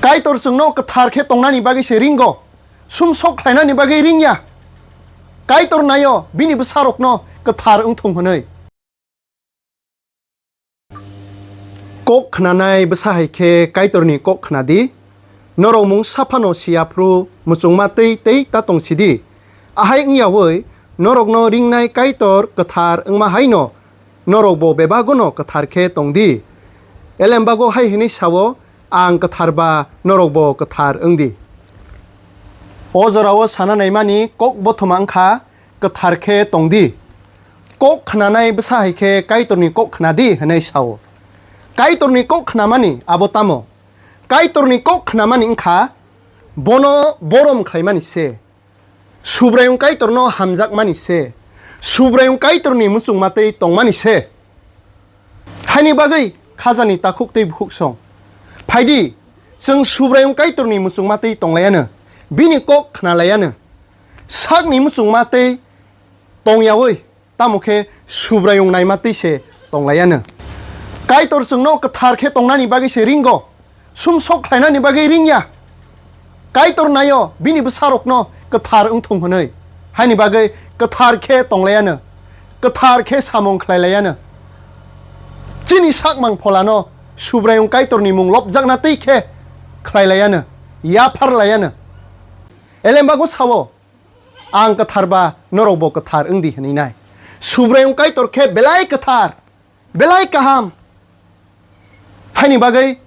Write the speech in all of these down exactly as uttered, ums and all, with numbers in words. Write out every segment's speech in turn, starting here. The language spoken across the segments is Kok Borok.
Kaitor chwngno kwthar khe tongnani bagwi se ringo, sumsok khlainani bagwi ringya. Kaitor naio bini bwsarokno kwthar wngthung hwnwi. Kok khnanai bwsa hai khe Kaitorni kok khna di. Norok mung saphano siya phru muchungma twi tei ta tong sidi. Ahai wngyaui norokno ringnai Kaitor kwthar wngma haino norokbo bebagono kwthar khe tong di. Elembago hai hwnwi sao, "Ang kwthar ba norokbo kwthar wng di." O jorao sana naimani kok bothoma wngkha, "Kwthar khe tong di." Kok khnanai bwsa hai khe Kaitorni kok khna di hwnwi sao. Kaitorni kok khnamani abo tamo? Kaitorni kok khnamani wngkha bono borom khlaimani se. Subraiyung Kaitorno hamjakmani se. Subraiyung Kaitorni muchungma tei tongmani se. Haini bagwi khajani takhuk tei bukhuk song. Phaidi, chwng Subraiyung Kaitorni muchungma tei tonglaiano, bini kok khnalaiano. Sakni muchungma tei tongyaui, tamo khe Subraiyung naima twi se tonglaiano. Kaitor chwngno kwthar khe tongnani bagwi se ringo, sumsok khlainani bagwi ringya. Kaitor naio bini bwsarokno kwthar wngthung hwnwi. Haini bagwi kwthar khe tonglaiano, kwthar khe samung khlailaiano. Chini sakmang pholano Subraiyung Kaitorni mung lobjakna twi khe khlailaiano, yapharlaiano. Elembago sao, "Ang kwthar ba norokbo kwthar wng di," hwnwi nai. Subraiyung Kaitor khe belai kwthar, belai kaham. Haini bagwi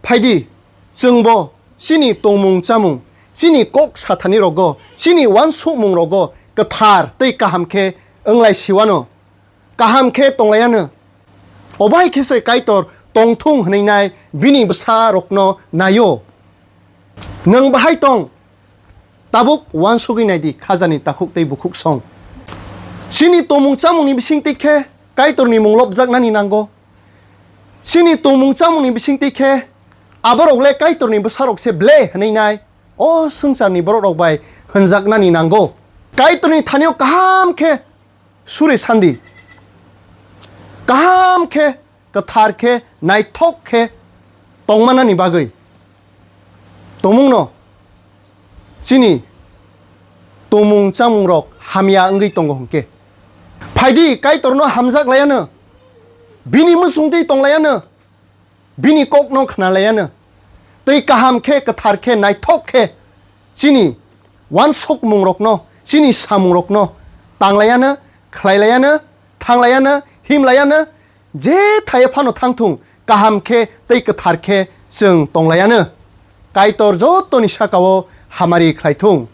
phaidi, chwngbo chini tongmung chamung, chini kok sathani rogo, chini uansukmung rogo kwthar tei kaham khe wnglai siwano, kaham khe tonglaiano. Obai khe se Kaitor tongthung hwnwi nai bini bwsarokno naio. Nwng bahai tong? Tabuk uansugwi nai di, khajani takhuk tei bukhuk song. Chini tongmung chamungni bisingtwi khe Kaitorni mung lobjaknani nango. Chini tongmung chamungni bisingtwi khe aborok le Kaitorni bwsarok se ble hwnwi nai o swngcharni borokrok bai hwnjaknani nango. Kaitorni thanio kaham khe suri sandi. Kaham khe, kwthar khe, naithok khe tongmanani bagwi tongmungno chini tongmung chamungrok hamya wngwi tongo hwnkhe. Phaidi, Kaitorno hamjak laiano, bini muchungtwi tong laiano, bini kokno khna laiano, tei kaham khe, kwthar khe, naithok khe chini uansukmungrokno, chini samungrokno tang laiano, khlai laiano, thang laiano, him laiano, je thaya phano thang thung, kaham khe tei kwthar khe chwng tong laiano. Kaitor jotoni saka-o hamari khlai thung.